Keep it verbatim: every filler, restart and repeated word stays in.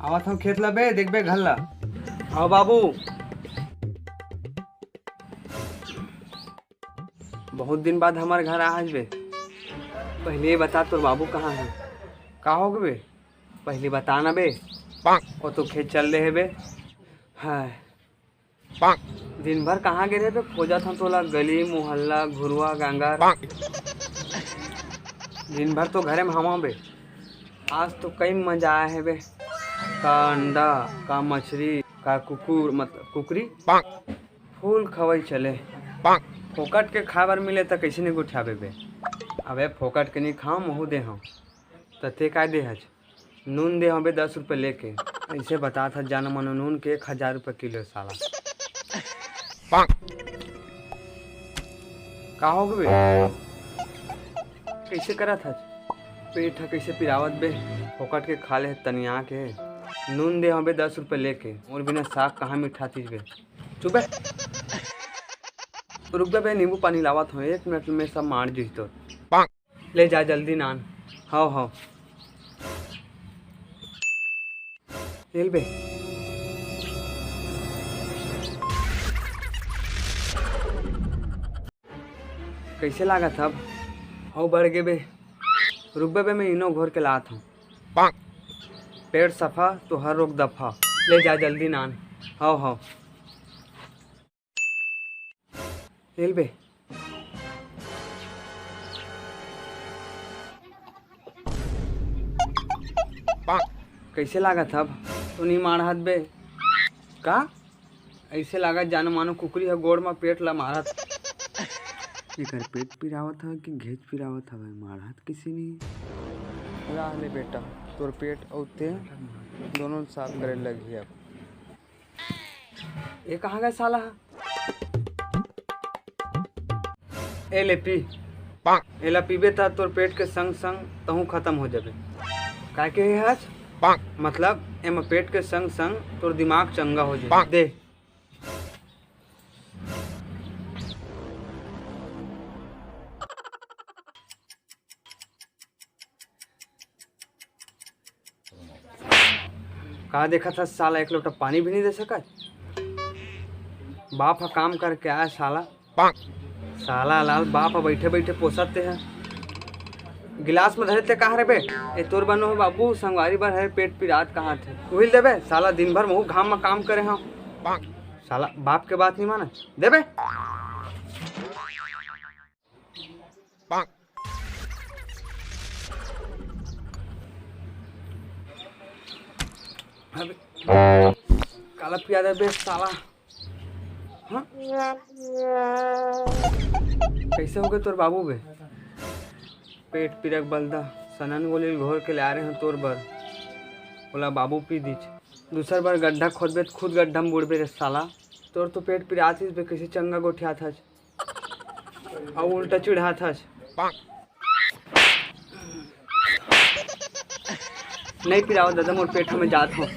आवत हूँ खेत ला बे, देखबे घर ला। आओ बाबू। बहुत दिन बाद हमारे घर आ हस बे। पहले ये बता, तोर बाबू कहाँ है? का हो गे बे? पहले बता ना बे। वो तो खेत चल रहे बे। हाय, दिन भर कहाँ गे रहे बे? खोजत हूँ तोला, गली, मोहल्ला, घुरुआ, गांगर। दिन भर तो घरे में हवा बे। आज तो कई मजा आए हे बे। का अंडा, का मछली, का कुकुर, मतलब कुकरी। फूल खवई चले। फोकट के खाए बर मिले त कइसे नहीं गोठियाबे बे? अबे फोकट के नहीं खाऊं, महू दे हूँ। त ते काय दे हच? नून दे हवे दस रुपये लेके। ऐसे बतात ह, जान मानो नून के एक हजार रुपये किलो साला। का हो गे? कैसे करत हच? पेट ह कैसे पिरावत बे? फोकट के खा ले तनिया के। नून दे हवे दस रुपये लेके। और बिना साग कहाँ मिठातीस बे? चुप बे। रुक बे, बे, नींबू पानी लावत हूँ, एक मिनट में सब मार जीस तो। ले जा जल्दी नान। हव, हव। ले ले बे। कैसे लागत हव? हव बढ़ गे बे। रुक बे बे, मैं इनो घोर के लात हूँ। पेट सफा तो हर रोग दफा। ले जा जल्दी नान। हव, हव। ले ले बे। कैसे लागत हव? तो नहीं मारहत बे? का? ऐसे लागत जानो मानो कुकरी ह गोड़ म पेट ला मारत। एकर पेट पिरावत हवय कि घेंच पिरावत हवय, मारहत किसी नहीं। राह ले बेटा, तोर पेट अउ ते दोनों साफ करे लगही अब। ये कहाँ गए साला ह? ए ले पी। एला पीबे त तोर पेट के संग संग तहूँ खत्म हो जाबे। काय के हे आज? मतलब एमा पेट के संग संग तोर दिमाग चंगा हो जाए। दे। का देखत हस साला, एक लोटा पानी भी नहीं दे सकत। बाप ह काम करके आय साला। साला लाल बाप ह बैठे बैठे पोसत ते ह। गिलास में धरे ते कहाँ रे बे? ए तोर बनो हो बाबू, संगवारी बर है, पेट पिरात कहाँ थे? उहिल देबे साला, दिन भर महू घाम में काम करे हूँ। साला बाप के बात नहीं माना। देबे। अबे, काला पिया दे बे साला। हाँ? कैसे हो गए तोर बाबू बे? पेट पिरक बलदा, सनन गोली घोर के ले आ रहे हैं तोर बर। बोला बाबू पी दीच। दूसर बार गड्ढा खोदबे त खुद गड्ढा में बुड़बे रे साला। तोर तो पेट पिरात बे, कैसे चंगा गोठियात हस। अउ उल्टा चिढ़ात हस। नहीं पिराओ दादा, मोर पेट हमें जात हो।